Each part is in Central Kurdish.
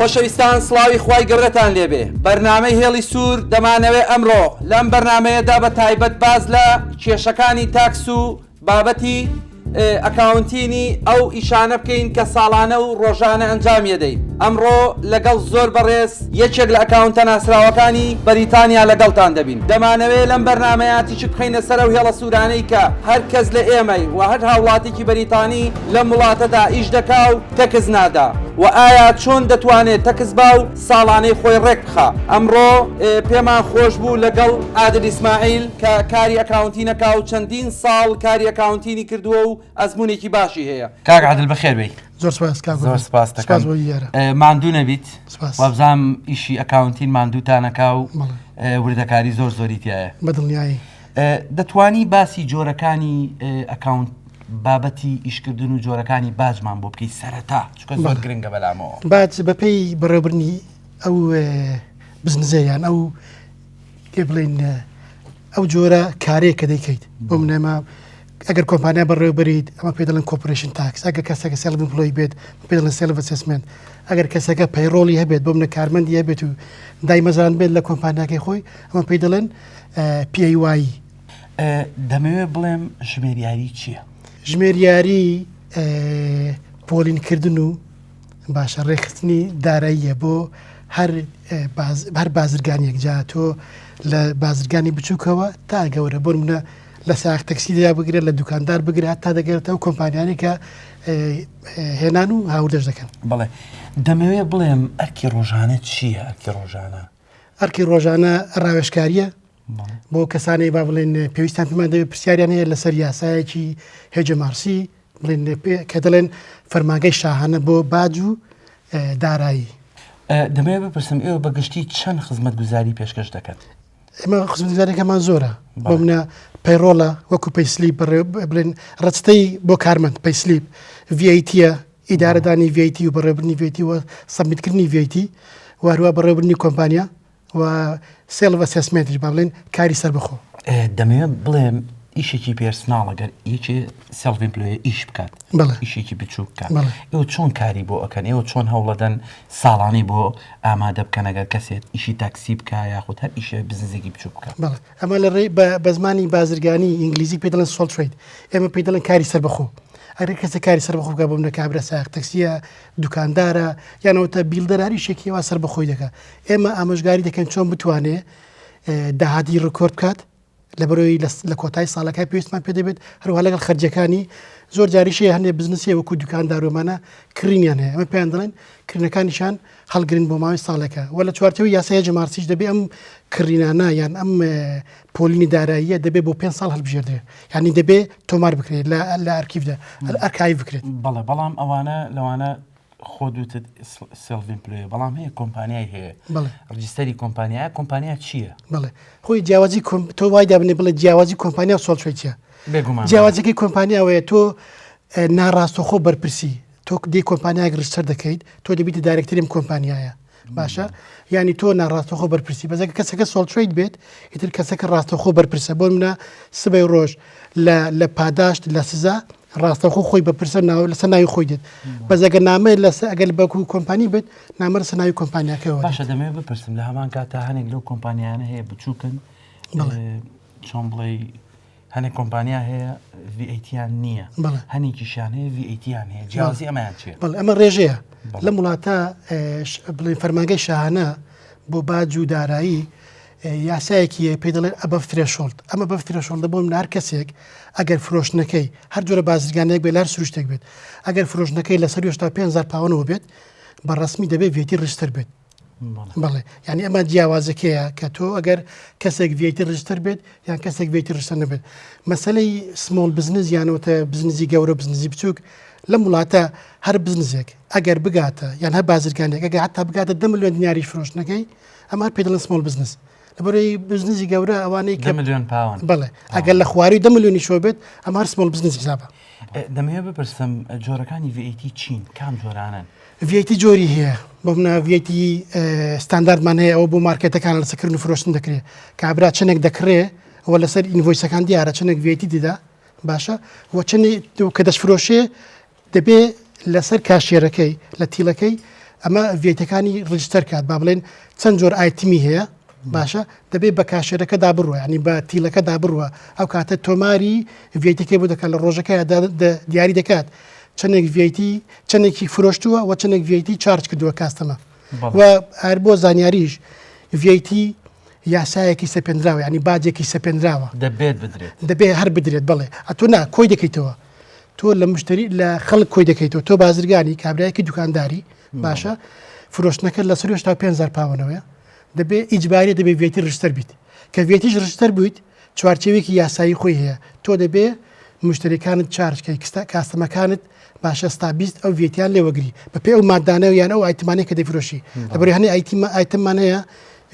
خۆشەویستان سڵاوی خوای گەورەتان لێبێ بەرنامەی هێڵی سوور دەمانەوێ ئەمڕۆ لەم بەرنامەیەدا بە تایبەت باس لە کێشەکانی tax و بابەتی accounting ی ئەو ئیشانە بکەین کە ساڵانە و ڕۆژانە ئەنجامیەدەین. ئەمڕۆ لەگەڵ زۆر بەڕێز یەکێک لە accountant ە ناسراوەکانی بەریتانیا لەگەڵتان دەبین. دەمانەوێ لەم بەرنامەیە تیشک بخەینە سەر ئەو هێڵە سوورانەی کە هەر کەس لە ئێمەی و هەر هاوڵاتیکی بەریتانی لەم وڵاتەدا ئیش دەکا و tax نادا و ئایا چۆن دەتوانێ tax با و ساڵانەی خۆی ڕێک بخا. ئەمڕۆ پێمان خۆش بوو لەگەڵ عادل ئیسماعیل کە کاری accounting ەکا و چەندین ساڵ کاری accounting ی کردووە و ئەزموونێکی باشی هەیە. کاک عادل بەخێر بێی. زۆر سپاس کاک زۆر سپاس دەکەم. سپاس بۆ دیارە. ماندوو نەبیت. سپاس. وابزانم ئیشی accounting ماندووتان ئەکا و وردەکاری زۆر زۆری تیایە. بە دڵنیایی. دەتوانی باسی جۆرەکانی account بابەتی ئیشکردن و جۆرەکانی باجمان بۆ بکەی سەرەتا چونکە زۆر گرنگە بەلامەوە. باج بەپێی بەڕێوەبردنی ئەو بزنزە یان ئەو پێ بڵین ئەو جۆرە کارەیە کە دەیکەیت بۆ منێمە ئەگەر کۆمپانیا بەڕێوبەریت ئەمە پێ دەڵێن corporation tax ئەگەر کەسەکە self employed بێت پێ دەڵێن self assessment ئەگەر کەسەکە payroll ی هەبێت بۆ منە کارمەندی هەبێت و دایمەزران بێت لە کۆمپانیاکەی خۆی ئەمە پێی دەڵێن PAYE. دەمەوێت بڵێم ژمێریاری چییە؟ ژمێریاری پۆلینکردن و باشە ڕێکخستنی داراییە بۆ هەر هەر بازرگانیەک جا تۆ لە بازرگانی بچووکەوە تا گەورە بۆ منە لە ساخ تەکسیدا بگرە لە دوکاندار بگرە تا دەگەرێتەوە کۆمپانیانی کە هێنان و هاوردەش دەکەن. بەڵێ دەمەوێت بڵێم ئەرکی ڕۆژانە چییە؟ ئەرکی ڕۆژانە ئەرکی ڕۆژانە ڕاوێژکاریە بۆ کەسانی با بڵێن پێویستان پێمان دەبێت پرسیاریان هەیە لەسەر یاسایەکی HMRC بڵێن کە دەڵێن فەرمانگەی شاهانە بۆ باج و دارایی. دەمەوێت بپرسم ئێوە بە گشتی چەند خزمەتگوزاری پێشکەش دەکەن؟ ئێمە خزمەتگوزاریەکەمان زۆرە بۆ منە payroll ە وەکو payslip بڵێن ڕەچتەی بۆ کارمەند payslip VAT ە ئیدارەدانی VAT و بەڕێوبردنی VAT و submit کردنی VAT و هەروە بەڕێوبردنی کۆمپانیا و self assessment یش با بڵێن کاری سەربەخۆ. دەمەوێت بڵێم ئیشێکی personal ئەگەر یەکێ self employed ئیش بکات بەڵێ. ئیشێکی بچووک بکات بەڵێ. ئێوە چۆن کاری بۆ ئەکەن ئێوە چۆن هەوڵەدەن ساڵانەی بۆ ئامادە بکەن ئەگەر کەسێک ئیشی تاکسی بکا یاخود هەر ئیشێ بزنزێکی بچووک بکا؟ بەڵێ ئەمە لە ڕێی بە بە زمانی بازرگانی ئینگلیزی پێی دەڵێن sole trade ئێمە پێی دەڵێن کاری سەربەخۆ ئەگەر کەسێک کاری سەربەخۆ بکا بۆ منە کابرا سایەق تەکسیە دوکاندارە یان ئەوەتا builder ە هەر ئیشێکی وا سەربەخۆی دەکا ئێمە ئامۆژگاری دەکەین چۆن بتوانێ داهاتی record بکات لەبەرەوەی لە کۆتای ساڵەکە پێویستمان پێ دەبێت هەروەها لەگەڵ خەرجەکانی زۆر جاریش هەیە هەندێک بزنس هەیە وەکو دوکاندارۆمانە کڕینیان هەیە ئەمە پێیان دەڵێن کڕینەکانیشان هەڵگرن بۆ ماوەی ساڵێکە و لە چوارچێوەی یاسای HMRC یش دەبێ ئەم کڕینانە یان ئەم پۆلینی داراییە دەبێ بۆ پێ ساڵ هەڵبژێردرێت یعنی دەبێ تۆمار بکرێت لە ئەرکیفدا archive بکرێت. بەڵێ بەڵام ئەوانە لەوانە خۆت وتت self employed بەڵام هەیە کۆمپانیای هەیە بەڵێ register ی کۆمپانیا کۆمپانیا چییە؟ بەڵێ خۆی جیاوازی تۆ وای دابنێ بڵێ جیاوازی کۆمپانیا و sole trade چییە؟ بێگومان جیاوازەکەی کۆمپانیا ئەوەیە تۆ ناڕاستەوخۆ بەرپرسی تۆ دێی کۆمپانیایەک register دەکەیت تۆ دەبیتە director ی ئەم کۆمپانیایە باشە یعنی تۆ ناڕاستەخۆ بەرپرسی بەزەکە کەسەکە sole trade بێت ئیتر کەسەکە ڕاستەخۆ بەرپرسە بۆ منە سبەی ڕۆژ لە لە پاداشت لە سزا ڕاستەخۆ خۆی بەپرسە ناو لەسەر ناوی خۆی دێت بەس ئەگەر نامەی لەسەر ئەگەر بەکو کۆمپانی بێت نامە لەسەر ناوی کۆمپانیاکەەوە باشە دەمەوێت بپرسم لە هەمان کاتا هەنێک لەو کۆمپانیانە هەیە بچووکن چۆن بڵێ هەنێک کۆمپانیا هەیە VAT یان نییە هەنێکیشیان هەیە VAT یان هەیە جیاوازی ئەمەیان چییە؟ بەڵێ ئەمە ڕێژەیە لەم وڵاتە بڵێن فەرمانگەی شاهانە بۆ باج و دارایی یاسایەکی هەیە پێی دەڵێن above threshold ئەمە above threshold بۆ من هەر کەسێک ئەگەر فرۆشتنەکەی هەر جۆرە بازرگانێک بێت لە هەر سروشتێک بێت ئەگەر فرۆشتنەکەی لەسەر 85 هزار pound ەوە بێت بە ڕسمی دەبێت VAT register بێت بەڵێ یعنی ئەمە جیاوازەکەیە کە تۆ ئەگەر کەسێک VAT register بێت یان کەسێک VAT register نەبێت مەسلەی small business یانەوەتە بزنزی گەورە بزنزی بچووک لەم وڵاتە هەر بزنزێک ئەگەر بگاتە یان هەر بازرگانێک ئەگەر حتا بگاتە دە ملیۆن دیناری فرۆشتنەکەی ئەمە هەر پێی دەڵێن small business لەبەرەی بزنزی گەورە ئەوانەی کە ملیۆن pound بەڵێ ئەگەر لە خواری دە ملیۆنی شۆ بێت ئەمە هەر small business حسابە. دەمەوێت بپرسم جۆرەکانی VAT چین کام جۆرانەن؟ VAT جۆری هەیە بۆ منە VAT standard مان هەیە ئەوە بۆ مارکێتەکان لەسەر کردن و فرۆشتن دەکرێت کابرا چەندێک دەکڕێ ئەوە لەسەر invoice ەکان دیارە چەندێک VAT دیدا باشە و چەندێک کە دەشفرۆشێ دەبێ لەسەر cashier ەکەی لە till ەکەی. ئەمە VAT ەکانی register کات با بڵێن چەند جۆر item ی هەیە باشە دەبێت بە cashier ەکەدا بڕوە ینی بە till ەکەدا بڕوە ئەو کاتە تۆماری VAT ەکەی بۆ دەکات لە ڕۆژەکە دیاری دەکات چەندێک VAT چەندێکی فرۆشتووە و چەندێک VAT charge کردووە customer و هەر بۆ زانیاریش VAT یاسایەکی سەپێنراوە ینی باجێکی سەپێنراوە دەبێت بدرێت دەبێت هەر بدرێت بڵێ ئەتۆ نا کۆی دەکەیتەوە تۆ لە مشتری لە خەڵک کۆی دەکەیتەوە تۆ بازرگانی کابراایەکی دوکانداری باشە فرۆشتنەکە لە سەر 85هزار پاوەنەوەیە دەبێ ئیجباری دەبێ VAT register بیت کە VAT یش register بوویت چوارچێوێکی یاسایی خۆی هەیە تۆ دەبێ مشتریەکانت charge کەی customer ەکانت باشە ستا 20 ئەو VAT یان لێوەگری بە پێ ئەو مادانە یان ئەو item انەی کە دەیفرۆشی لەبەری هەنێ item مان هەیە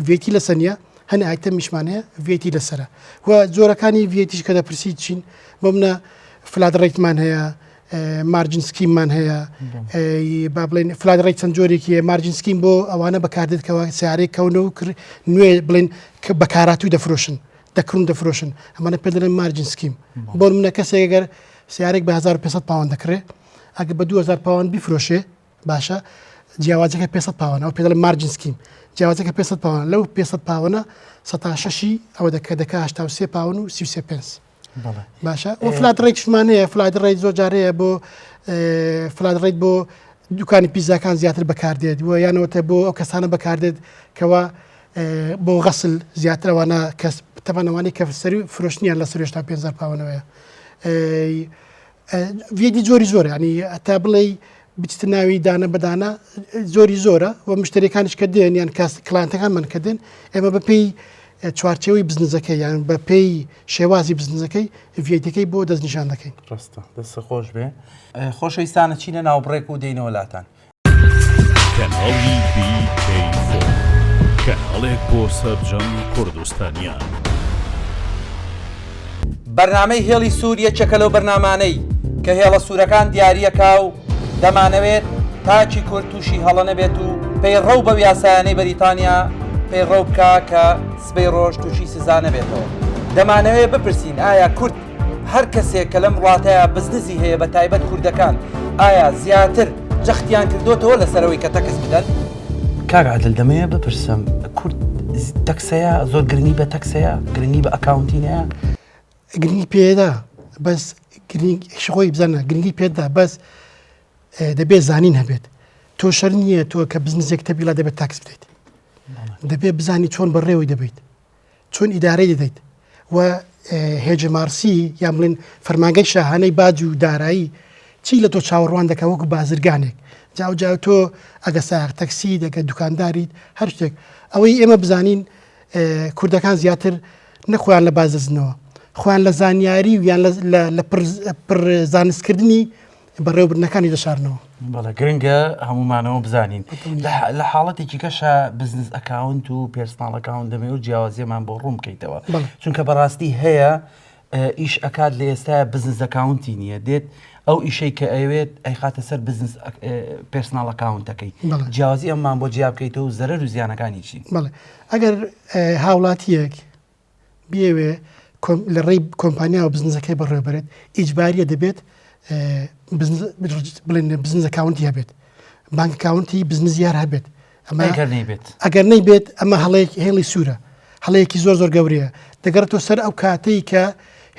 VAT لەسەر نییە هەنێ item یشمان هەیە VAT لەسەرە و جۆرەکانی VAT یش کە دەپرسی چین بۆ منە flat rate مان هەیە margin scheme مان هەیە با بڵێن flat rate چەند جۆرێکی هەیە margin scheme بۆ ئەوانە بەکاردێت کەەوە سیارەی کەون و نوێ بڵێن کە بەکاراتوو دەفرۆشن دەکڕن دەفرۆشن ئەمانە پێ دەڵێن margin scheme بۆ منە کەسێک گەر سیارێک بە 1500 پاوەند دەکڕێ ئەگە بە 2000 پاوەند بیفرۆشێ باشە جیاوازەکە 500 پاوەنە ئەو پێ دەڵێن margin scheme جیاوازەکە 500 پاوەنە لەو 500 پاوەنە سەتا شەشی ئەوە دەکە دەکا 83 پاوەن و 33 پنس باشە و flat rate شمان هەیە flat rate زۆر جارەیە بۆ flat rate بۆ دوکانی پیزاکان زیاتر بەکاردێت و یانەوەتە بۆ ئەو کەسانە بەکاردێت کەوا بۆ غەسل زیاترەوانە کەس تەمەنەوانی کە سەری فرۆشتنیان لە سەر 5 هزار پاوەنەوەیە VAT جۆری زۆرە ینی هەتا بڵێ بچتە ناوی دانە بەدانە زۆری زۆرە و مشتریەکانیش کە دێن یان کاس client ەکانمان کە دێن ئێمە بەپێی چوارچێوەی بزنزەکەی یان بە پێی شێوازی بزنزەکەی VAT ەکەی بۆ دەستنیشان دەکەین. ڕاستە دەست خۆش بێ خۆشەویستانە چینە ناو بڕێک و دێینەوە لاتان. کەناڵی BK4 کەناڵێک بۆ سەرجەم کوردستانیان. بەرنامەی هێڵی سوور یەکێکە لەو بەرنامانەی کە هێڵە سوورەکان دیاریەکا و دەمانەوێت تاکی کورد تووشی هەڵە نەبێت و پەیڕەو بەو یاسایانەی بەریتانیا پەیڕەو بکا کە سبەی ڕۆژ تووشی سزا نەبێتەوە. دەمانەوێت بپرسین ئایا کورد هەر کەسێک کە لەم وڵاتەیا بزنزی هەیە بە تایبەت کوردەکان ئایا زیاتر جەختیان کردۆتەوە لەسەرەوەی کە tax بدەن؟ کاک عادل دەمەوێت بپرسم کورد tax ەیە زۆر گرنگی بە tax ەیە گرنگی بە accounting ەیە؟ گرنگی پێدا بەس گرنگ خۆی بزانە گرنگی پێدا بەس دەبێت زانین هەبێت تۆ شەر نییە تۆ کە بزنسێک تەبیلا دەبێت tax بدەیت دەبێت بزانی چۆن بەڕێوەی دەبیت چۆن ئیدارەی دەدەیت و HMRC یان بڵێن فەرمانگەی شاهانەی باج و دارایی چی لە تۆ چاوەڕوان دەکە وەکو بازرگانێک جاو جاو تۆ ئەگە سایەق تەکسی دەگە دوکانداریت هەر شتێک ئەوەی ئێمە بزانین کوردەکان زیاتر نەخۆیان لە باج دەزنەوە خۆیان لە زانیاری و یان لە پڕ زانستکردنی بەڕێوەبردنەکانی دەشارنەوە. بەڵێ گرنگە هەموومانەوە بزانین لە حاڵەتێکی کەشە business account و personal account دەمێ و جیاوازیەمان بۆ ڕوون بکەیتەوە چونکە بەڕاستی هەیە ئیش ئەکات لە ئێستا business account ی نییە دێت ئەو ئیشەی کە ئەوێت ئەیخاتە سەر business personal account ەکەی جیاوازی ئەممان بۆ جیا بکەیتەوە و زەرەر و زیانەکانی چی بەڵێ ئەگەر هاوڵاتیەک بیەوێ لە ڕێی کۆمپانیاوە بزنسەکەی بەڕێوەبەرێت ئیجباریە دەبێت بڵێن business account ی هەبێت bank account ی بزنس یار هەبێت ئەمە نەیبێت ئەگەر نەیبێت ئەمە هەڵەیەک هێڵی سوورە هەڵەیەکی زۆر زۆر گەورەیە دەگەڕێتەوە سەر ئەو کاتەی کە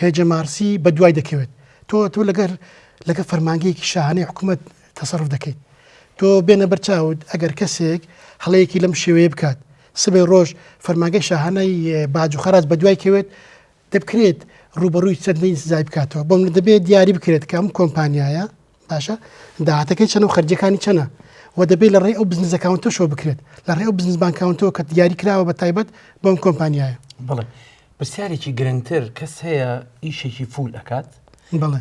HMRC بە دوای دەکەوێت تۆ تۆ لەگەر لەگە فەرمانگەیەکی شاهانەی حکوومەت تەسەرف دەکەیت تۆ بێنە بەرچاوت ئەگەر کەسێک هەڵەیەکی لەم شێوەیە بکات سبەی ڕۆژ فەرمانگەی شاهانەی باج و خەراج بەدوای کەوێت، دەبکرێت ڕووبەڕووی چەندین سزای بکاتەوە. بۆ منە دەبێت دیاری بکرێت کە ئەم کۆمپانیایە باشە داهاتەکەی چەنە و خەرجیەکانی چەنە و دەبێت لە ڕێی ئەو business account ەشەوە بکرێت لە ڕێی ئەو business bank account ەوە کە دیاری کراوە بە تایبەت بەم کۆمپانیایە. بەڵێ پرسیارێکی گرنگتر کەس هەیە ئیشێکی full ئەکات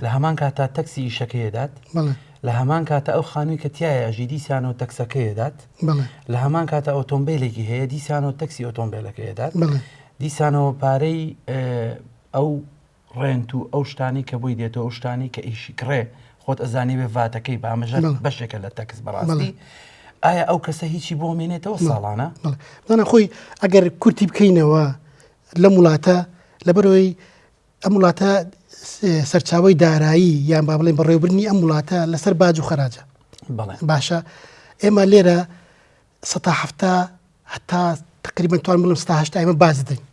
لە هەمان کاتا tax ی ئیشەکەی ئەدات لە هەمان کاتە ئەو خانووی کە تایە ئەژی دیسانەوە tax ەکەی ئەدات لە هەمان کاتە ئۆتۆمبیلێکی هەیە دیسانەوە tax ی ئۆتۆمبیلەکەی ئەدات دیسانەوە پارەی ئەو rent و ئەو شتانی کە بۆی دێتەوە ئەو شتانی کە ئیشی کڕێ خۆت ئەزانی بێ VAT ەکەی بامەژە بەشێکە لە tax بەڕاستی ئایا ئەو کەسە هیچی بۆ مێنێتەوە ساڵانە خۆی ئەگەر کورتی بکەینەوە لەم وڵاتە لەبەرەوەی ئەم وڵاتە سەرچاوەی دارایی یان با بڵێن بەڕێوبردنی ئەم وڵاتە لەسەر باج و خەراجە باشە. ئێمە لێرە سەتا 70 هەتا تقریبا توان بڵم ستا 80 ئێمە باج دەدەین.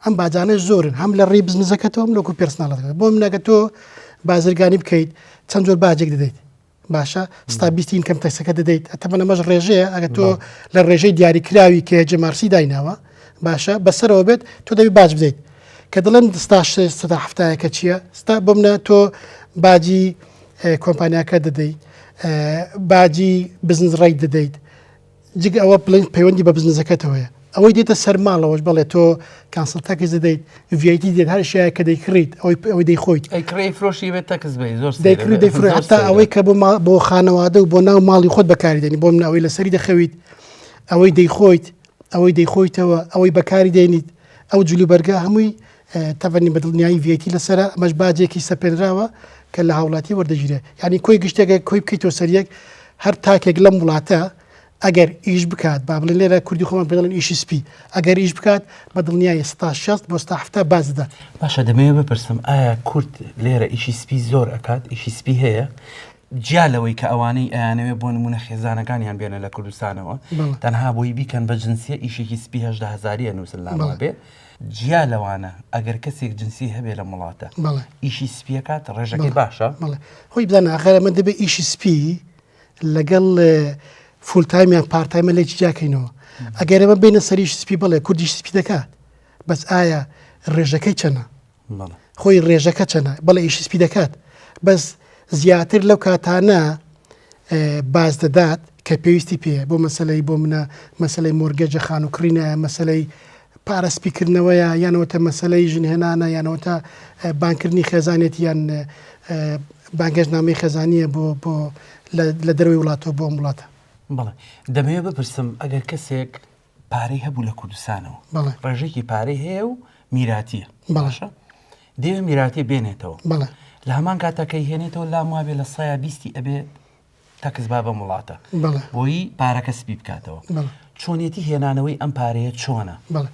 ئەم باجانە زۆرن هەم لە ڕێی بزنزەکەتەوە هەم لەوەکو personal ەکەت. بۆ منەگە تۆ بازرگانی بکەیت چەند جۆر باجێک دەدەیت. باشە ستا بیستی income tax ەکە دەدەیت ئەتەمە ئەمەش ڕێژەیە ئەگە تۆ لە ڕێژەی دیاریکراوی کە HMRC دایناوە باشە بەسەرەوە بێت تۆ دەبی باج بدەیت کە دەڵێم ستا سەدا هەفتایەکە چییە ستا بۆ منە تۆ باجی کۆمپانیاکە دەدەیت باجی business rate دەدەیت جگە ئەوە بڵێن پەیوەندی بە بزنسەکەتەوەیە ئەوەی دێتە سەر ماڵەوەش بەڵێ تۆ council tax دەدەیت VAT دێت هەر شایە کە دەیکڕیت ئەوەی ئەوەی دەیخۆیت ئەیکڕی فرۆشی بێت tax بی زۆر دەیکڕی دەیفرۆشی هەتا ئەوەی کە بۆ بۆ خانەوادە و بۆ ناو ماڵی خۆت بەکاری دێنی بۆ من ئەوەی لەسەری دەخەویت ئەوەی دەیخۆیت ئەوەی دەیخۆیتەوە ئەوەی بەکاری دێنیت ئەو جلوبەرگە هەمووی تەڤنی بە دڵنیایی VAT لەسەرە ئەمەش باجێکی سەپێنراوە کە لە هاوڵاتی وەردەگیرێت یعنی کۆی گشتێکە کۆی بکەیتەوە سەر یەک هەر تاکێک لەم وڵاتە ئەگەر ئیش بکات با بڵێن لێرە کوردی خۆمان پێ دەڵێن ئیشی سپی ئەگەر ئیش بکات بە دڵنیایی ستا 60 بۆ ستا 70 باج دەدات. باشە دەمەوێت بپرسم ئایا کورد لێرە ئیشی سپی زۆر ئەکات ئیشی سپی هەیە؟ جیا لەوەی کە ئەوانەی ئەیانەوێت بۆ نمونە خێزانەکانیان بێنە لە کوردستانەوە تەنها بۆی بیکەن بە جنسیە ئیشێکی سپی 18 هەزاری ئەنووسن لام وابێ جیا لەوانە ئەگەر کەسێک جنسی هەبێ لەم وڵاتە ئیشی سپیەکات ڕێژەکەی باشە؟ خۆی بزانە ئاخر ئەمە دەبێ ئیشی سپی لەگەڵ full time یان part time ە لێکی جیاکەینەوە ئەگەر ئەمە بینە سەریش سپی بڵێ کوردیش سپی دەکات بەس ئایا ڕێژەکەی چەنە خۆی ڕێژەکە چەنە بەڵێ ئیشی سپی دەکات بەس زیاتر لەو کاتانە باز دەدات کە پێویستی پێ بۆ مەسلەی بۆ منە مەسلەی mortgage ە خان و کڕینە مەسلەی پارە سپیکردنەوەیە یانەوەتە مەسلەی ژنهێنانە یانەوەتە بانکردنی خێزانێتی یان بانگهێشتنامەی خێزانیە بۆ بۆ لە دەرەوەی وڵاتەوە بۆ ئەم وڵاتە. بەڵێ دەمەوێت بپرسم ئەگەر کەسێک پارەی هەبوو لە کوردستانەوە بەڵێ ڕێژێکی پارەی هەیە و میراتیە باشە دەیەوێت میراتی بێنێتەوە بەڵێ لە هەمان کاتا کە هێنێتەوە لام وابێ لە سایە بیستی ئەبێ tax با بەم وڵاتە بەڵێ. بۆی پارەکە سپی بکاتەوە بەڵێ. چۆنیەتی هێنانەوەی ئەم پارەیە چۆنە؟ بەڵێ.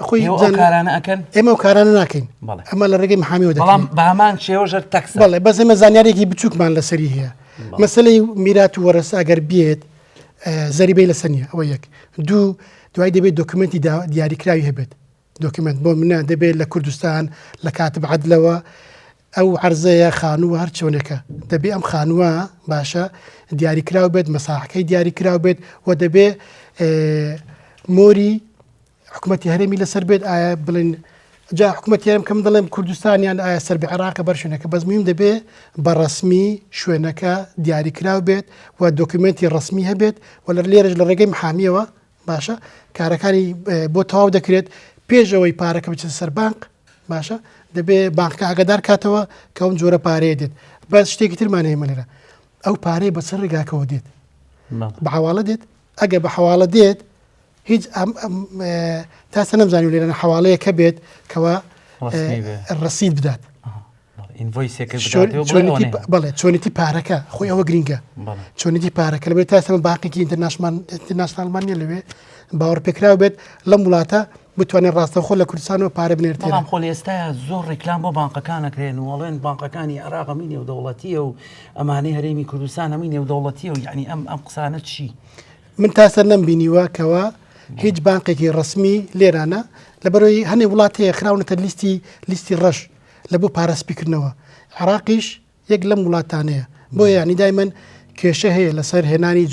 خۆی ئێوە ئەو بزانە کارانە ئەکەن؟ ئێمە ئەو کارانە ناکەین. بەڵێ. ئەمە لە ڕێگەی محامیەوە دەکرێت. بەڵام بە هەمان شێوەش هەر tax ە. بەڵێ بەس ئێمە زانیاریەکی بچووکمان لەسەری هەیە. مەسەلەی میرات و وەرەسە ئەگەر بێت زەریبەی لەسەر نییە ئەوە یەک. دوو دوای دەبێت document ی دیاریکراوی هەبێت. document بۆ منە دەبێت لە کوردستان لە کاتب عەدلەوە ئەو عەرزەیە خانووە هەر چۆنێکە دەبێ ئەم خانووە باشە دیاریکراو بێت مەساحەکەی دیاریکراو بێت و دەبێ مۆری حکوومەتی هەرێمی لەسەر بێت ئایا بڵین جا حکوومەت هەرێم کەم دەڵێم کوردستانیان ئایا سەر بە عێراقە بەر شوێنەکە بەس مهم دەبێ بە ڕسمی شوێنەکە دیاریکراو بێت و document ی ڕسمی هەبێت و لە لێرەش لە ڕێگەی محامیەوە باشە کارەکانی بۆ تەواو دەکرێت پێش ئەوەی پارەکە بچێتە سەر بانق باشە دەبێ بانقەکە ئاگادار کاتەوە کە ئەم جۆرە پارەیە دێت بەس شتێکی ترمان هەیە مەلێرە ئەو پارەیە بەسەر ڕێگاکەوە دێت بە حواڵە دێت ئەگە بە حواڵە دێت هیچ تا سە نەمزانی لێرە حواڵەیەکە بێت کەوا ڕسید بدات بەڵێ چۆنیتی پارەکە خۆی ئەوە گرنگە چۆنیتی پارەکە لەبێت تا سەمە بانقێکی international مان نیە لەوێ باوەڕ پێکراو بێت لەم وڵاتە بتوانێت ڕاستەخۆ لە کوردستانەوە پارە بنێرێت بەڵام خۆ لە ئێستایا زۆر ڕیکلام بۆ بانقەکان ئەکرێن و ئەڵێن بانقەکانی عێراق هەمووی نێودەوڵەتییە و ئەمانەی هەرێمی کوردستان هەمووی نێودەوڵەتییە و یعنی ئەم ئەم قسانە چی؟ من تاسەر نەمبینیوە کەوا هیچ بانقێکی ڕەسمی لێرانە لەبەرەوەی هەنێ وڵات هەیە خراونەتە لیستی لیستی ڕەش لە بۆ پارە سپیکردنەوە عێراقیش یەک لەم وڵاتانەیە بۆیە یانی دایمەن کێشە هەیە لەسەر هێنانی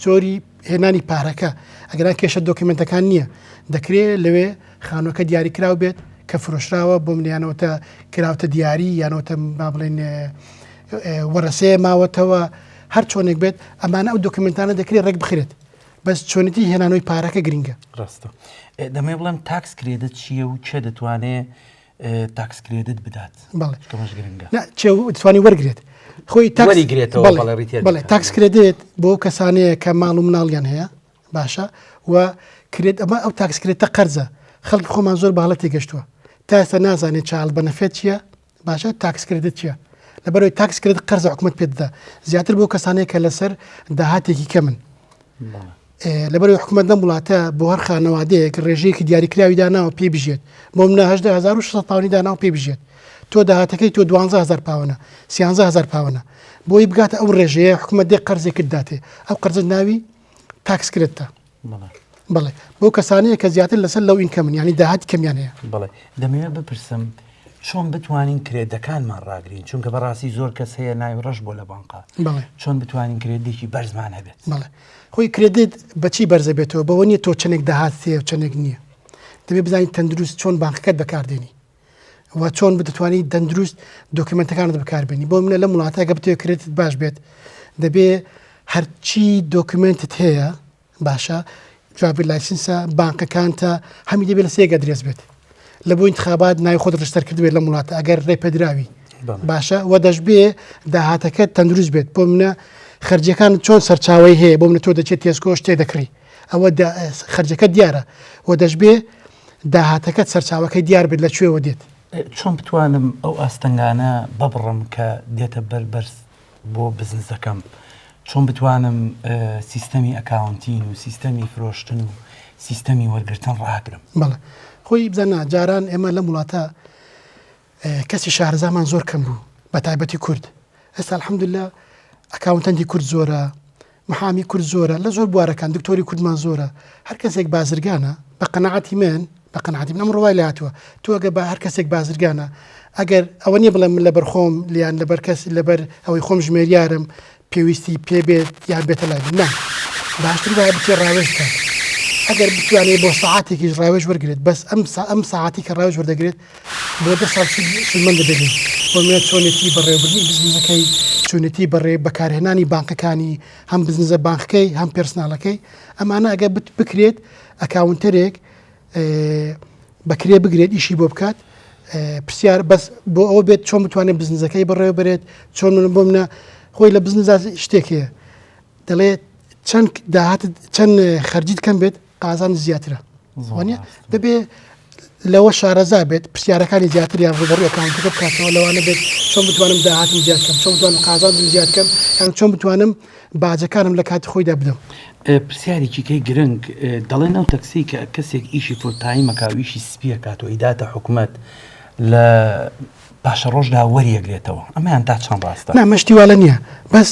جۆری هێنانی پارەکە ئەگەرا کێشە document ەکان نییە دەکرێت لەوێ خانوەکە دیاریکراو بێت کە فرۆشراوە بۆ منیانەوەتە کراوتە دیاری یانەوەتە با بڵێن وەرەسەیە ماوەتەوە هەر چۆنێک بێت ئەمانە ئەو document انە دەکرێت ڕێک بخرێت بەس چۆنێتی هێنانەوەی پارەکە گرنگە. ڕاستە دەمەوێت بڵێم tax credit چییە و کێ دەتوانێ tax credit بدات؟ بەڵێ کەمەش گرنگە. نا کێ دەتوانێت وەرگرێت خۆی tax وەریگرێتەوە بەڵێ بەڵێ return بەڵێ tax credit بۆ ئەو کەسانەیە کە ماڵ و مناڵیان هەیە باشە و credit ئەمە ئەو tax credit ە قەرزە خەڵکی خۆمان زۆر بە هەڵە تێگەشتووە تا ئێستا نازانێت child benefit چییە باشە tax credit چیە؟ لەبەرئەوەی tax credit قەرزە حکومەت پێت دەدا زیاتر بۆ کەسانەیە کە لەسەر داهاتێکی کەمن لەبەرئەوەی حکومەت لەم وڵاتە بۆ هەر خانەوادەیەک ڕێژەیەکی دیاریکراوی داناوە پێی بژێت بۆ منە 18600 پاونی داناوە پێی بژێت تۆ داهاتەکەی تۆ 12000 پاوەنە 13000 پاوەنە بۆی بگاتە ئەو ڕێژەیە حکومەت دێ قەرزێکت داتێ ئەو قەرزە ناوی tax credit ە. بەڵێ بۆ کەسانەیە کە زیاتر لەسەر low income ن یانی داهاتی کەمیان هەیە. بەڵێ دەمەوێت بپرسم چۆن بتوانین credit ەکانمان ڕاگرین چونکە بەڕاستی زۆر کەس هەیە ناوی ڕەش بۆ لە بانقا چۆن بتوانین credit ێکی بەرزمان هەبێت؟ بەڵێ خۆی credit بەچی بەرزە بێتەوە بەوە نیە تۆ چەندێک داهات هەیە و چەندێک نییە دەبێت بزانیت تەندروست چۆن بانقەکەت بەکاردێنی و چۆن بتتوانی تەندروست document ەکانت بەکاربێنی بۆ منە لەم وڵاتە گە بتەوێت credit ت باش بێت دەبێ هەرچی document ت هەیە باشە driver license ە بانقەکانتە هەمی دەبێت لە سێگە درێس بێت لە بۆ انتخابات ناوی خۆت register کردبێت لەم وڵاتە ئەگەر ڕێ پێدراوی باشە وە دەشبێ داهاتەکە تەندروست بێت بۆ منە خەرجەکان چۆن سەرچاوی هەیە بۆ منە تۆ دەچێت Tesco شتێک دەکڕی ئەوە خەرجەکە دیارە و دەشبێ داهاتەکەت سەرچاوەکەی دیار بێت لە کوێوە دێت. چۆن بتوانم ئەو ئاستەنگانە ببڕم کە دێتە بەر بەرز بۆ بزنسەکەم؟ چۆن بتوانم سیستەمی accounting و سیستەمی فرۆشتن و سیستەمی وەرگرتن ڕاگرم؟ بەڵێ خۆی بزانە جاران ئێمە لەم وڵاتە کەسی شارەزامان زۆر کەم بوو بە تایبەتی کورد ئێستا الحمدللە accountant ی کورد زۆرە محامی کورد زۆرە لە زۆر بوارەکان دکتۆری کوردمان زۆرە هەر کەسێک بازرگانە بە قەناعەتی من بە قەناعەتی من ئەمڕۆ وای لێهاتووە تۆ ئەگەر بە هەر کەسێک بازرگانە ئەگەر ئەوە نییە بڵێم من لەبەر خۆم لیان لەبەر کەس لەبەر ئەوەی خۆم ژمێریارم پێویستی پێ بێت یان بێتە لای من نا باشتر وایە بچێ ڕاوێژ بکات ئەگەر بتوانێت بۆ سەعاتێکیش ڕاوێژ وەرگێت بەس ئەم ئەم سەعاتی کە ڕاوێژ وەردەگرێت بۆ دە ساڵ سوودمەند دەبێت لێی. بۆ نموونە چۆنێتی بەڕێوەبردنی بزنسەکەی، چۆنێتی بەڕێ بەکارهێنانی بانقەکانی، هەم بزنسە بانقەکەی هەم personal ەکەی، ئەمانە ئەگەر بکرێت accountant ێک بە کرێ بگرێت ئیشی بۆ بکات پرسیار بەس بۆ ئەوە بێت چۆن بتوانێت بزنسەکەی بەڕێوە بەرێت چۆن من بۆ منە خۆی لە بزنسدا شتێک هەیە دەڵێت چەند داهاتت چەند خەرجیت کەم بێت قازانج زیاترە وانە دەبێ لەوە شارەزا بێت پرسیارەکانی زیاتریان ڕوبەڕوی account ەکە بکاتەوە لەوانە بێت چۆن بتوانم داهاتم زیاد کەم چۆن بتوانم قازانجم زیاد کەم یان چۆن بتوانم باجەکانم لە کاتی خۆیدا بدەم. پرسیارێکی کەی گرنگ، دەڵێن ئەو tax ەی کە کەسێک ئیشی full time ئەکا و ئیشی سپی ئەکات و ئەیداتە حکومەت لە پاشەڕۆژدا وەریەگرێتەوە ئەمەیان تا چەند ڕاستە؟ نا مە شتی والە نییە بەس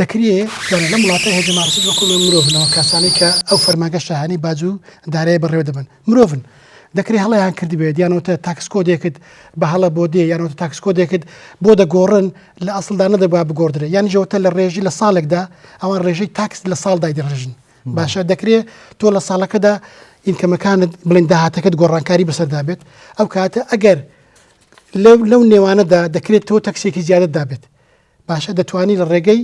دەکرێ یانی لەم وڵاتە HMRC وەکو ئێمە مرۆڤنەوە کاسانەی کە ئەو فەرمانگە شاهانەی باج و دارایی بەڕێوە دەبەن مرۆڤن دەکرێ هەڵەیان کردبێت یانەوەتە tax code ێکت بە هەڵە بۆ دێ یانەوەتە tax code ێکت بۆ دەگۆڕن لە ئەسڵدا نەدەبا بگۆڕدرێ یان ژەوتە لە ڕێژی لە ساڵێکدا ئەوان ڕێژەی tax لە ساڵدای دەڕێژن باشە دەکرێ تۆ لە ساڵەکەدا income ەکانت بڵێن داهاتەکەت گۆڕانکاری بەسەردا بێت ئەو کاتە ئەگەر لەو نێوانەدا دەکرێت تۆ tax ێکی زیادت دابێت باشە دەتوانی لە ڕێگەی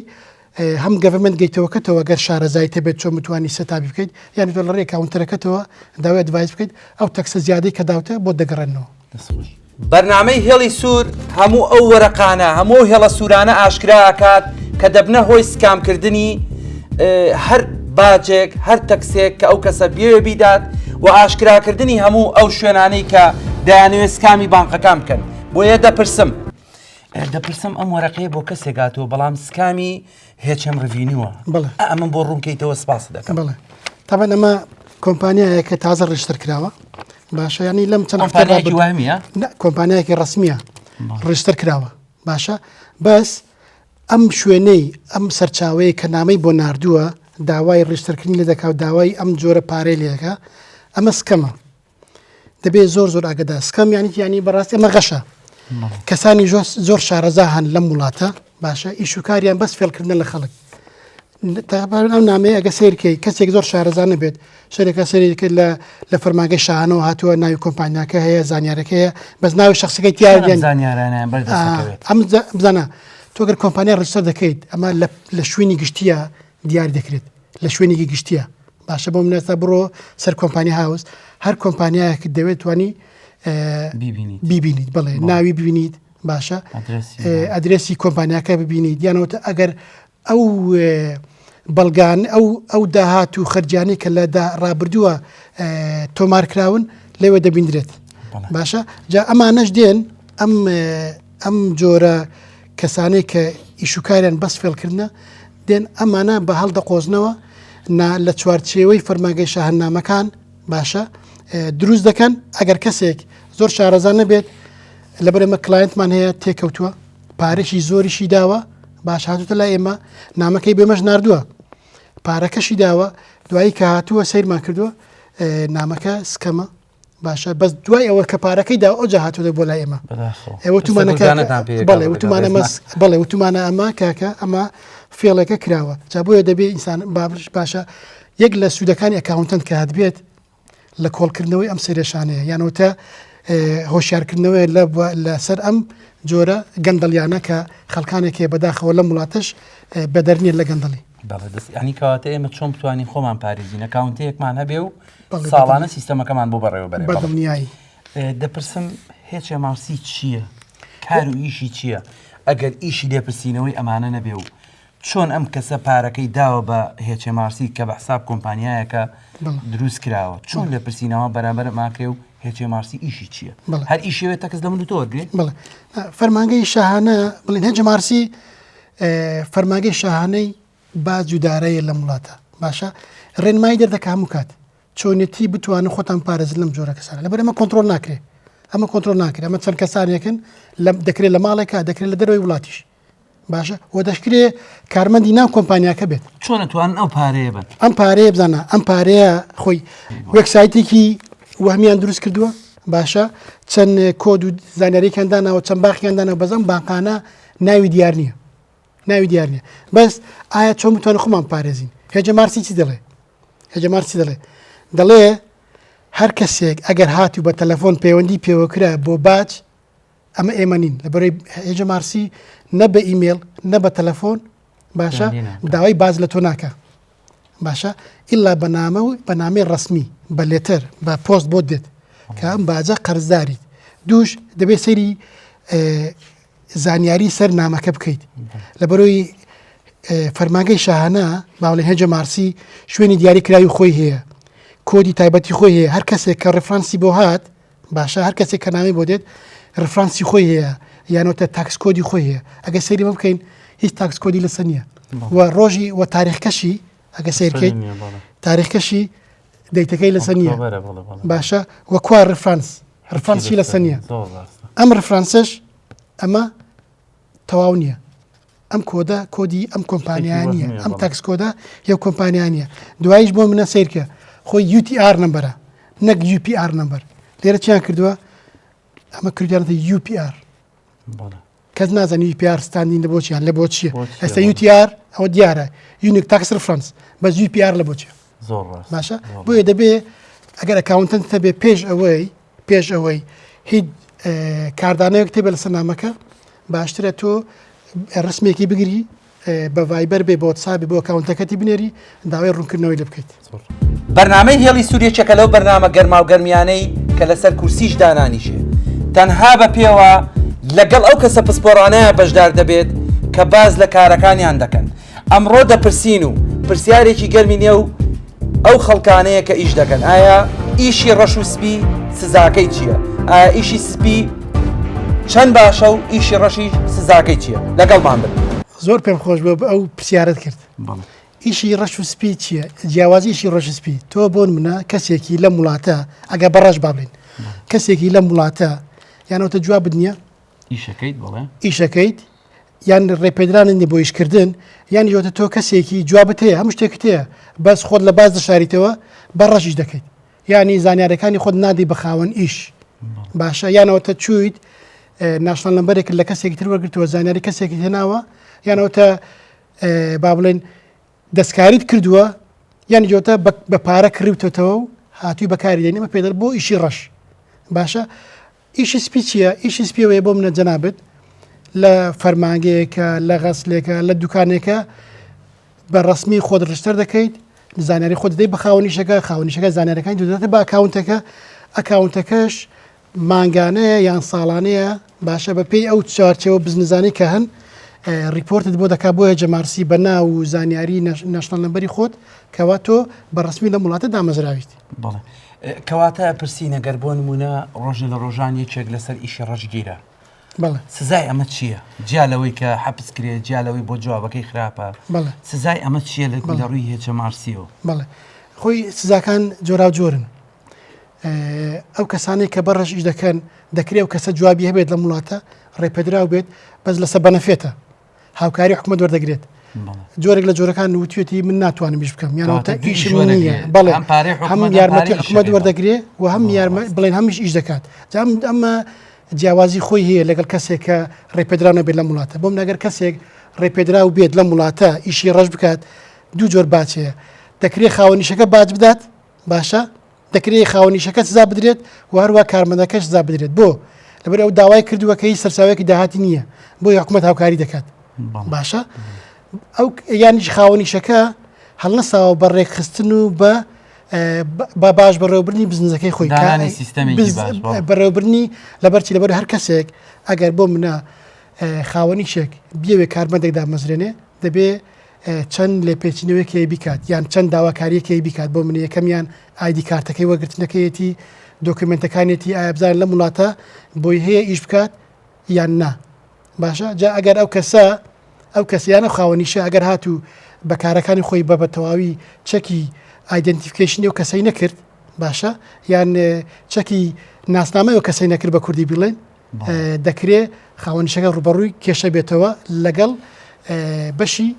هەم government gateway ەکەتەوە گەر شارەزایت هەبێت چۆن بتوانی setup ی بکەیت یان تۆ لە ڕێی accountant ەکەتەوە داوای advice بکەیت ئەو tax ە زیادەی کە داوتە بۆت دەگەڕێنەوە. دەست خۆش. بەرنامەی هێڵی سوور هەموو ئەو وەرەقانە، هەموو ئەو هێڵە سوورانە ئاشکرا ئەکات کە دەبنە هۆی scam کردنی هەر باجێک، هەر tax ێک کە ئەو کەسە بیەوێ بیدات و ئاشکراکردنی هەموو ئەو شوێنانەی کە دەیانەوێت scam ی بانقەکان بکەن. بۆیە دەپرسم. دەپرسم ئەم وەرەقەیە بۆ کەسێک هاتووە بەڵام scam ی HM Revenue ە بەڵێ. ئەمەم بۆ ڕوون کەیتەوە سپاست دەکەم. بەڵێ تەبعەن ئەمە کۆمپانیایە کە تازە register کراوە باشە یانی لەم چەند هەفتەی کۆمپانیایەکی ڕابردوو وەهمیە؟ نا کۆمپانیایەکی ڕەسمیە register کراوە باشە بەس ئەم شوێنەی ئەم سەرچاوەیە کە نامەی بۆ ناردووە داوای register کردنی لێ دەکا و داوای ئەم جۆرە پارەی لێ دەکا ئەمە scam ە دەبێت زۆر زۆر ئاگدار scam یانی یانی بەڕاستی ئەمە غەشە کەسانی زۆر شارەزا هەن لەم وڵاتە باشە ئیش و کاریان بەس فێڵکردنە لە خەڵک ئەو نامەیە ئەگە سیرکەی کەسێک زۆر شارەزا نەبێت شەرێکە سەری کرد لە لە فەرمانگەی شاهانەوە هاتووە ناوی کۆمپانیاکە هەیە زانیارەکە هەیە بەس ناوی شخصەکەی تیاریان زانیارانیان بەردەست ئەم بزانە تۆ گەر کۆمپانیا register دەکەیت ئەمە لە شوێنی گشتیە دیاری دەکرێت لە شوێنێکی گشتیە باشە بۆ من ئێستا بڕۆ سەر Companies House هەر کۆمپانیایەکت دەوێت توانی بیبینیت بڵێ ناوی ببینیت باشە ئەدرێسی کۆمپانیاکە ببینیت یانەوەتە ئەگەر ئەو بەڵگان ئەو ئەو داهات و خەرجیانی کە لە ڕابردووە تۆمار کراون لەوێ دەبیندرێت باشە جا ئەمانەش دێن ئەم ئەم جۆرە کەسانەی کە ئیشوکاریان بەس فێڵکردە دێن ئەمانە بە هەڵ دەقۆزنەوە نا لە چوارچێوەی فەرمانگەی شاهنامەکان باشە دروست دەکەن ئەگەر کەسێک زۆر شارەزا نەبێت لەبەر ئێمە client مان هەیە تێکەوتووە پارەشی زۆریشی داوە باش هاتوتە لای ئێمە نامەکەی بێمەش نردووە پارەکەشی داوە. دوایی کە هاتووە سەیرمان کردووە نامەکە scam ە باشە بەس دوای ئەوە کە پارەکەی دا ئەوجا هاتووە بۆ لای ئێمە ئێوە تومانە بەڵێ وتومانە مەس بەڵێ وتومانە ئەمە کاکە ئەمە فێڵێکە کراوە جا بۆیە دەبێ ئینسان بابش باشە یەک لە سوودەکانی accountant کە هاتبێت لە کۆڵکردنەوەی ئەم سەرێشانەیە یانەوتە هۆشیارکردنەوەی لەسەر ئەم جۆرە گەندەڵیانە کە خەڵکانێک هەیە بەداخەوە لەم وڵاتەش بەدەر نییە لە گەندەڵی. بەڵێ دەست ینی کەواتە ئێمە چۆن بتوانین خۆمان پارێزین accountant ێکمان هەبێ و ساڵانە سیستەمەکەمان بۆ بەڕێوە بەرێ بەدڵنیایی. دەپرسم HMRC چییە؟ کار و ئیشی چییە؟ ئەگەر ئیشی لێپرسینەوەی ئەمانە نەبێ و چۆن ئەم کەسە پارەکەی داوە بە HMRC کە بە حساب کۆمپانیایەکە دروست کراوە چۆن لێپرسینەوە بەرامبەر ماکرێ و HMRC ئیشی چییە؟ هەر ئیشێوێت tax لە من و تۆ وەرگێ؟ بەڵێ فەرمانگەی شاهانە بڵێن HMRC فەرمانگەی شاهانەی باج و دارایە لەم وڵاتە باشە ڕێنمایی دەردەکە هەموو کات چۆنیەتی بتوانن خۆتان پارێزن لەم جۆرە کەسانە لەبەر ئەمە کۆنترۆل ناکرێ ئەمە کۆنترۆل ناکرێ ئەمە چەند کەسانێکن لە دەکرێت لە ماڵێکە دەکرێت لە دەرەوەی وڵاتیش باشە و دەشکرێ کارمەندی ناو کۆمپانیاکە بێت. چۆن ئەتوانن ئەو پارەیە بەن؟ ئەم پارەیە بزانە ئەم پارەیە خۆی وێبسایتێکی وەهمیان دروست کردووە باشە چەند کۆد و زانیاریەکان داناوە چەند باخیان داناوە بەس ئەم بانقانە ناوی دیار نییە ناوی دیار نییە بەس ئایا چۆن بتوانین خۆمان پارێزین HMRC چی دەڵێ HMRC دەڵێ دەڵێ هەر کەسێک ئەگەر هاتوو بە تەلەفۆن پەیوەندی پێوەکرا بۆ باج ئەمە ئێمە نین لەبەرەی HMRC نە بە ئیمێل نە بە تەلەفۆن باشە داوای باج لە تۆ ناکە باشە ئللا بە نامە و بە نامەی ڕسمی بە letter بە پۆست بۆ دێت کە ئەم باجە قەرزداریت دووش دەبێت سەیری زانیاری سەر نامەکە بکەیت لە بەرۆی فەرمانگەی شاهانە باڵێ HMRC شوێنی دیاری کراوی خۆی هەیە کۆدی تایبەتی خۆی هەیە هەر کەسێک کە reference ی بۆ هات باشە هەر کەسێک کە ناوی بۆ دێت reference ی خۆی هەیە یانەوەتە tax code ی خۆی هەیە ئەگە سەیری بکەین هیچ tax code ی لەسەر نییە و ڕۆژی و تاریخکەشی ئەگە سیرکەیت تاریخکەشی date ەکەی لەسەر نییە باشە وە کوا reference reference ی لەسەر نییە ئەم reference ەش ئەمە تەواو نییە ئەم کۆدە کۆدی ئەم کۆمپانیا نییە ئەم tax code ە یە کۆمپانیا نییە دوایش بۆ منە سیرکە خۆی UTR number ە نەک UPR number لێرە چیان کردووە ئەمە کردیانەتە UPR کەس نازانێت UPR standing لە بۆچیان لە بۆچیە ئێستا UTR ئەوە دیارە unique tax reference بەس UPR لە بۆچیە زۆر ڕاست باشە بۆیە دەبێ ئەگەر accountant هەبێ پێش ئەوەی پێش ئەوەی هیچ کاردانەوەک تێبێ لەسەر نامەکە باشترە تۆ ڕسمێکی بگری بە ڤایبەر بێ بۆ وەتسابی بۆ accountant ەکەتی بنێری داوای ڕوونکردنەوەی لێ بکەیت. بەرنامەی هێڵی سوور یەکێکە لەو بەرنامە گەرماو گەرمیانەی کە لەسەر کورسیش دانانیشێ تەنها بە پێوە لەگەڵ ئەو کەسە پسپۆڕانەیە بەشدار دەبێت کە باس لە کارەکانیان دەکەن ئەمڕۆ دەپرسین و پرسیارێکی گەرمی نێو ئەو خەڵکانەیە کە ئیش دەکەن ئایا ئیشی ڕەش و سپی سزاکەی چییە؟ ئایا ئیشی سپی چەند باشە و ئیشی ڕەشی سزاکەی چییە؟ لەگەڵمان بن. زۆر پێم خۆش بوو ئەو پرسیارەت کرد. ئیشی ڕەش و سپی چییە؟ جیاوازی ئیشی ڕەش و سپی تۆ بۆ نمونە کەسێکی لەم وڵاتە ئەگەر بە ڕەش با بڵێین کەسێکی لەم وڵاتە یان ئەوتە جوابت نییە ئیشەکەیت بەڵێ ئیشەکەیت یان ڕێپێدرانت نیە بۆ ئیشکردن یان یۆتە تۆ کەسێکی جوابت هەیە هەموو شتێکت هەیە بەس خۆت لە باز دەشاریتەوە بە ڕەش ئیش دەکەیت یانی زانیارەکانی خۆت نادەی بە خاوەن ئیش باشە یانەوەتە چویت national number ێکت لە کەسێکی تر وەرگرتووە زانیاری کەسێکی هێناوە یانەوەتە با بڵێن دەستکاریت کردووە یان جۆتە بە پارە کڕیوتەتەوە و هاتووی بەکاری دێنی ئەمە پێدەر بۆ ئیشی ڕەش باشە ئیشی سپی چییە؟ ئیشی سپی ئەوەیە بۆ منە جەنابت لە فەرمانگەیەکە، لە غەسلێکە، لە دوکانێکە بە ڕەسمی خۆت register دەکەیت، زانیاری خۆت دەدەیت بە خاوەن ئیشەکە، خاوەن ئیشەکە زانیارەکانی دەداتە بە accountant ەکە، accountant ەکەش مانگانەیە یان ساڵانەیە باشە بە پێی ئەو چوارچێوە بزنزانەی کە هەن ڕیپۆرتت بۆ دەکات بۆ HMRC بە ناو و زانیاری national number ی خۆت کەوا تۆ بە ڕەسمی لەم وڵاتە دامەزراویت. بەڵێ. کەواتە ئەپرسین ئەگەر بۆ نموونە ڕۆژێ لە ڕۆژان یەکێک لەسەر ئیشی ڕەش گیرا بەڵێ. سزای ئەمە چییە؟ جیا لەوەی کە حەپس کرێ، جیا لەوەی بۆ جوابەکەی خراپە، بەڵێ. سزای ئەمە چییە لە بەڵێ. لە ڕووی HMRC ەوە؟ بەڵێ. خۆی سزاکان جۆراوجۆرن. ئەو کەسانەی کە بە ڕەش ئیش دەکەن، دەکرێ ئەو کەسە جوابی هەبێت لەم وڵاتە، ڕێپێدراو بێت، بەس لەسەر benefit ە. هاوکاری حکومەت وەردەگرێت. جۆرێک لە جۆرەکان وتوێتی من ناتوانم ئیش بکەم یان واتە ئیشم نییە بەڵێ هەم یارمەتی حکومەت وەردەگرێ و هەم یارمە بڵێن هەمیش ئیش دەکات جام ئەمە جیاوازی خۆی هەیە لەگەڵ کەسێک کە ڕێپێدراو نەبێت لەم وڵاتە بۆم نەگەر کەسێک ڕێپێدراو بێت لەم وڵاتە ئیشی ڕەش بکات دوو جۆر باج هەیە دەکرێت خاوەنیشەکە باج بدات باشە دەکرێت خاوەنیشەکە سزا بدرێت و هەروە کارمەندەکەش سزا بدرێت بۆ لەبەر ئەو داوای کردووە کە هیچ سەرچاوەیەکی داهاتی نییە بۆ حکومەت هاوکاری دەکات باشە ئەو یانیش خاوەنیشەکە هەڵنەساوە بە ڕێکخستن و بە بە باش بەڕێوبردنی بزنزەکەی خۆی بەڕێوبردنی لەبەرچی لەبەر هەر کەسێک ئەگەر بۆ منە خاوەنیشێک بیەوێ کارمەندێک دامەزرێنێ دەبێ چەند لێپێچینەوەیەک هەیە بیکات یان چەند داواکاریەک هەیە بیکات بۆ من یەکەمیان ID کارتەکەی وەرگرتنەکەیەتی دۆکیومێنتەکانیەتی ئایا بزانێت لەم وڵاتە بۆی هەیە ئیش بکات یان نا باشە جا ئەگەر ئەو کەسە ئەو کەسیانە خاوەنیشە ئەگەر هاتوو بە کارەکانی خۆی بە بە تەواوی چەکی identification ی ئەو کەسەی نەکرد باشە یان چەکی ناسنامەی ئەو کەسەی نەکرد بە کوردی بڵێن دەکرێ خاوەنیشەکە ڕوبەڕووی کێشە بێتەوە لەگەڵ بەشی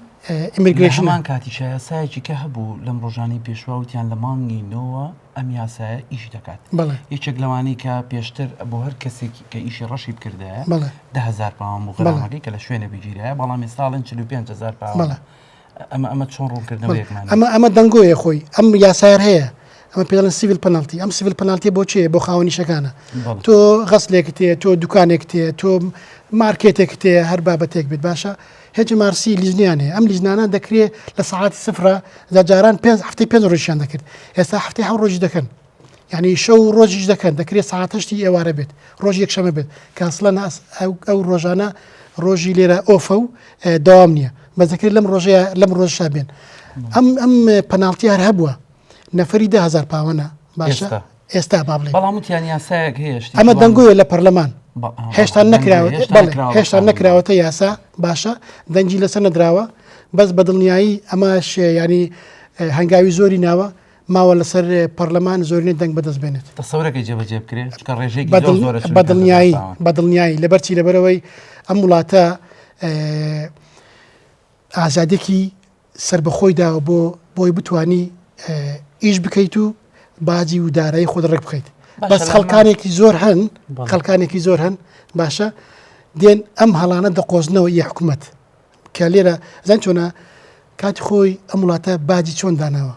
immigration هەمان کاتیشە یاسایەکی کە هەبوو لەم ڕۆژانی پێشوا وتیان لە مانگی نۆوە ئەم یاسایە ئیش دەکات یەکێک لەوانەی کە پێشتر بۆ هەر کەسێک کە ئیشی ڕەشی بکردایە دههزار پاوان بوو غەرامەکەی کە لە شوێنە بگیرایە بەڵام ئێستا ئەڵێن 45000 پاوان ئەمە ئەمە چۆن ڕوونکردنەوەیەکمان ئەمە ئەمە دەنگۆیە خۆی ئەم یاسایەر هەیە ئەمە پێ دەڵێن civil penalty ئەم civil penalty بۆ چیە بۆ خاوەنیشەکانە تۆ غەسلێکت هەیە تۆ دوکانێکت هەیە تۆ مارکێتێکت هەیە هەر بابەتێک بێت باشە HMRC لیژنیان هەیە ئەم لیژنانە دەکرێت لە سەعاتی سفرە جا جاران پێنج هەفتەی پێنج ڕۆژیان دەکرد ئێستا هەفتەی حەوت ڕۆژی دەکەن یعنی شەو و ڕۆژیش دەکەن دەکرێت سەعات هەشتی ئێوارە بێت ڕۆژ یەکشەمە بێت کە ئەسڵەن ئەو ڕۆژانە ڕۆژی لێرە off ە و دەوام نییە بەس دەکرێت لەم ڕۆژەیە لەم ڕۆژشا بێن ئەم ئەم پەناڵتی هەر هەبووە نەفەری 10000 پاوەنە باشە ئێستا با بڵێ بەڵام وتیان یاسایەک هەیە ئەمە دەنگۆیە لە پەرلەمان هێشتا نەکراوە هێشتا نەکراوەتە یاسا باشە دەنگی لەسەر نەدراوە بەس بە دڵنیایی ئەمەش ینی هەنگاوی زۆری ناوە ماوە لەسەر پەرلەمان زۆرینەی دەنگ بەدەست بێنێت. تەسەورەکەی جێبەجێ بکرێت؟ چونکە ڕێژەیەکی زۆر زۆرە بە دڵنیایی بە دڵنیایی لەبەرچی لەبەرەوەی ئەم وڵاتە ئازادێکی سربەخۆی داوە بۆ بۆی بتانی ئیش بکەیت و باجی و دارایی خۆت ڕێک بخەیت بەس خەڵکانێکی زۆر هەن خەڵکانێکی زۆر هەن باشە دێن ئەم هەڵانە دەقۆزنەوە ی حکوومەت کە لێرە زان چۆنە کاتی خۆی ئەم وڵاتە باجی چۆن داناوە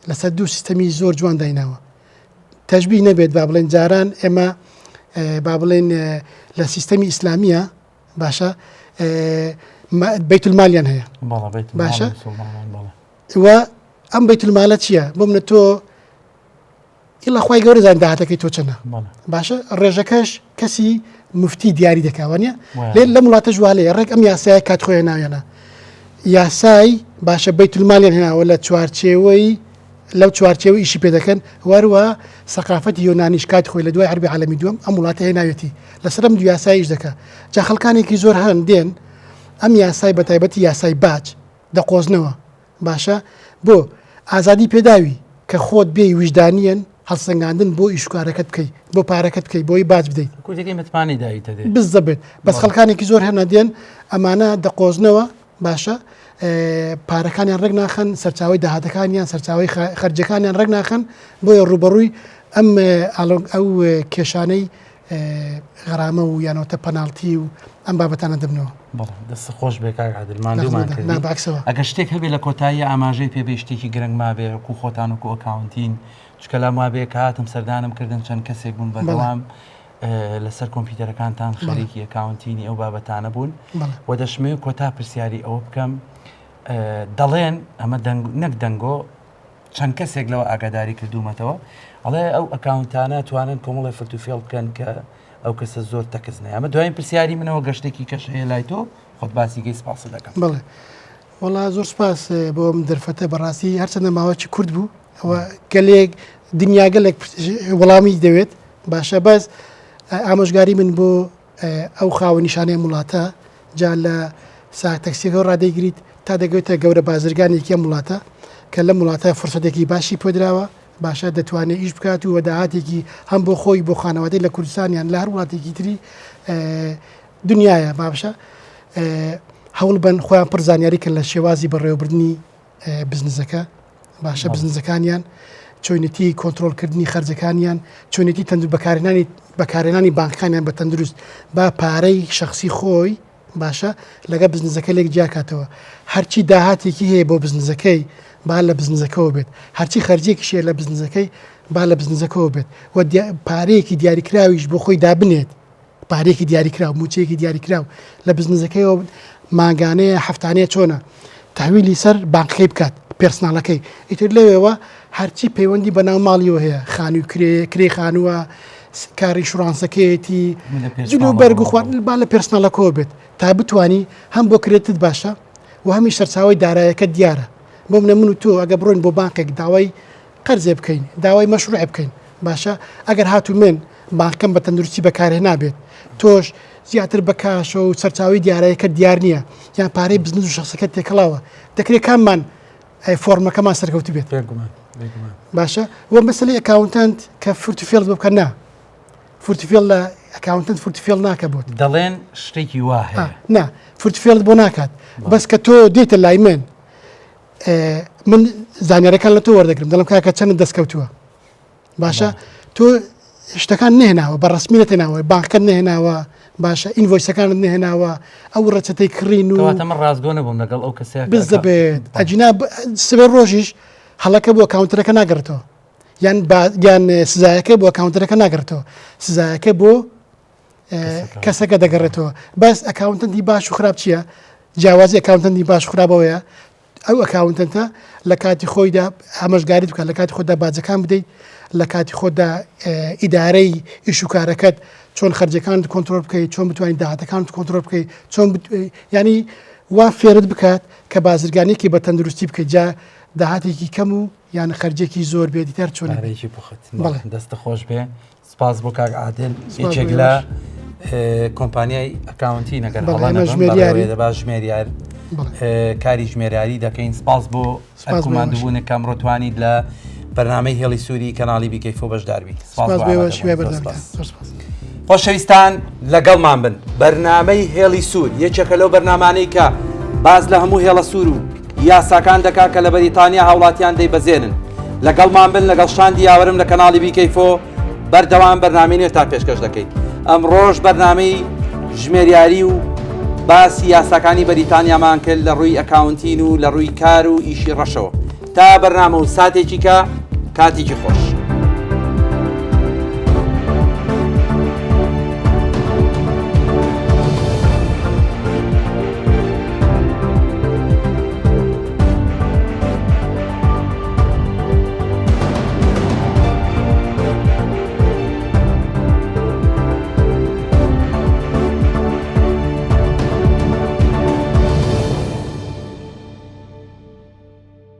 لەسەر دوو سیستەمی زۆر جوان دایناوە تەشبیه نەبێت با بڵێن جاران ئێمە با بڵێن لە سیستەمی ئیسلامیە باشە بیت المالیان هەیە باشە و ئەم بیت المالە چییە بۆ منە تۆ ئیڵا خوای گەورە زان داهاتەکەی تۆ چەنە باشە ڕێژەکەش کەسی مفتی دیاری دەکاوە نیە لێ لەم وڵاتە ژوالەیە ڕێک ئەم یاسایە کات خۆی ناویانە یاسای باشە بیت المالیان هێناوە لە چوارچێوەی لەو چوارچێوە ئیشی پێ دەکەن وەروە سەقافەتی یۆنانیش کات خۆی لە دوای حربی عالەمی دووەم ئەم وڵاتە هێناوێتی لەسەر ئەم دوو یاسای ئیش دەکا جا خەڵکانێکی زۆر هەن دێن ئەم یاسای بە تایبەتی یاسای باج دەقۆزنەوە باشە بۆ ئازادی پێداوی کە خۆت بێی ویژدانیەن هەڵسەنگاندن بۆ ئیشوکارەکەت بکەی بۆ پارەکەت بکەی بۆی باج بدەیت کوردەکەی متمانەی داویتە دێ بزەبێت بەس خەڵکانێکی زۆر هەنە دێن ئەمانە دەقۆزنەوە باشە پارەکانیان ڕێک ناخەن سەرچاوی داهاتەکانیان سەرچاوی خەرجەکانیان ڕێک ناخەن بۆیە ڕوبەڕووی ئەم ئەو کێشانەی غەرامە و یانەوەتە پەناڵتی و ئەم بابەتانە دەبنەوە. بەڵێ دەست خۆش بێ کاک عادل ماندوومان کردی. نا بەعکسەوە. ئەگەر شتێک هەبێ لە کۆتاییە ئاماژەی پێ بێ شتێکی گرنگ مابێ وەکو خۆتان وەکو accounting چونکە لام وابێ کە هاتم سەردانم کردن چەند کەسێک بوون بەردەوام لەسەر کۆمپیوتەرەکانتان خەریکی accounting ی ئەو بابەتانە بوون و دەشمەوێ کۆتا پرسیاری ئەوە بکەم دەڵێن ئەمە دەنگ نەک دەنگۆ چەند کەسێک لەوە ئاگاداری کردوومەتەوە ئەڵێ ئەو accountant انە توانن کۆمەڵی فرت و فێڵ بکەن کە ئەو کەسە زۆر tax نەیە ئەمە دوایین پرسیاری منەوە گەشتێکی کەش هەیە لای تۆ خۆت باسیگەی سپاس دەکەم بەڵێ وەڵا زۆر سپاس بۆ ئەم دەرفەتە بەڕاستی هەرچەندە ماوەکی کورت بوو ئەوە گەلێک دنیاگەلێک وەڵامی دەوێت باشە بەس ئامۆژگاری من بۆ ئەو خاوەن نیشانەی ئەم وڵاتە جا لە ساغ تەکسیەکەوە ڕادەیگریت تا دەگەیتە گەورە بازرگانێکی ئەم وڵاتە کە لەم وڵاتە فرسەتێکی باشی پێدراوە باشە دەتوانێت ئیش بکات و داهاتێکی هەم بۆ خۆی بۆ خانەوادەی لە کوردستان یان لە هەر وڵاتێکی تری دنیاە باشە. هەوڵ بن خۆیان پڕ زانیاری کەن لە شێوازی بەڕێوەبردنی بزنزەکە باشە بزنزەکانیان چۆنێتی کۆنتترۆلکردنی خەرجەکانیان چۆنێتی تەندو بەکارهێنانی بەکارهێنانی بانکەکانیان بە تەندروست با پارەی شخصی خۆی باشە لەگە بزنزەکە لێک جیاکاتەوە هەرچی داهاتێکی هەیە بۆ بزنزەکەی با لە بزنزەکەەوە بێت هەرچی خەرجێکیش هەیە لە بزنزەکەی با لە بزنزەکەەوە بێت و پارەیەکی دیاریکراویش بۆ خۆی دابنێت پارەیەکی دیاریکراو، مووچەیەکی دیاریکراو لە بزنزەکەیەوە مانگانەیە، هەفتانەیە چۆنە تەحویلی سەر بانقەکەی بکات، پێرسناڵەکەی. ئیتر لەوێوە هەرچی پەیوەندی بە ناو ماڵیەوە هەیە، خانووی کرێ، کرێی خانووە، کار ئینشورانسەکەیەتی، جل و بەرگ و خواردن با لە پێرسناڵەکەوە بێت تا بتانی هەم بۆ کرێتت باشە و هەمیش سەرچاوەی دارایەکەت دیارە. بۆ منە من و تۆ ئەگە بڕۆین بۆ بانقێک داوای قەرزێ بکەین، داوای مەشروعێ بکەین، باشە ئەگەر هاتوو من بانقەکەم بە تەندروستی بەکارهێنابێت، تۆش زیاتر بە کاشە و سەرچاوەی دیارایەکەت دیار نییە، یان پارەی بزنس و شەخسەکەت تێکەڵاوە، دەکرێت کاممان فۆرمەکەمان سەرکەوتوو بێت. بێگومان، بێگومان. باشە و مەسەلەی accountant کە فرت و فێڵت بۆ بکات نا، فرت و فێڵ لە accountant فرت و فێڵ ناکە بۆت. دەڵێن شتێکی وا هەیە. نا، فرت و فێڵت بۆ ناکات، بەس کە تۆ دێیتە لای من من زانیارەکان لە تۆ وەردەگرم دەڵم کاکە چەند دەستکەوتووە باشە تۆ شتەکان نهێناوە بە ڕسمی نەتێناوە بانکەکەت نهێناوە باشە invoice ەکانت نهێناوە ئەو ڕەچەتەی کڕین و من ڕاستگۆ نەبووم لەگەڵ ئەو کەسێک بزەبێت ئەجینا سبێ ڕۆژیش هەڵەکە بۆ accountant ەکە ناگەڕێتەوە یان یان سزایەکە بۆ accountant ەکە ناگەڕێتەوە سزایەکە بۆ کەسەکە دەگەڕێتەوە بەس accountant ی باش و خراپ چییە؟ جیاوازی accountant ی باش و خراپەوەیە ئەو accountant ە لە کاتی خۆیدا ئامۆژگاریت بکات لە کاتی خۆدا باجەکان بدەیت لە کاتی خۆدا ئیدارەی ئیش و کارەکەت چۆن خەرجەکانت کۆنترۆل بکەیت چۆن بتوانیت داهاتەکانت کۆنترۆل بکەیت چۆن ینی وا فێرت بکات کە بازرگانێکی بە تەندروستی بکەیت جا داهاتێکی کەم و یان خەرجێکی زۆر بێت دیتار چۆن پوخت دەستە خۆش بێ سپاس بۆ کاک عادل یەکێک لە کۆمپانیای accounting نەگەر دەبا ژمێریار کاری ژمێریاری دەکەین سپاس بۆ ماندووبوونە کەم ڕۆتوانیت لە بەرنامەی هێڵی سووری کەناڵی BK4 بەشداربی خۆشەویستان لەگەڵمان بن بەرنامەی هێڵی سوور یەکێکە لەو بەرنامانەی کە باز لە هەموو هێڵە سوور و یاساکان دەکات کە لە بەریتانیا هاوڵاتیان دەیبەزێنن. لەگەڵمان بن لەگەڵ شاندی یاوەرم لە کەناڵی BK4 بەردەوام بەرنامەی نوێتان پێشکەش دەکەین. ئەمڕۆش بەرنامەی ژمێریاری و باسی یاساکانی بەریتانیامان کرد لە ڕووی accounting و لە ڕووی کار و ئیشی ڕەشەوە. تا بەرنامە و ساتێکی کە کاتێکی خۆش.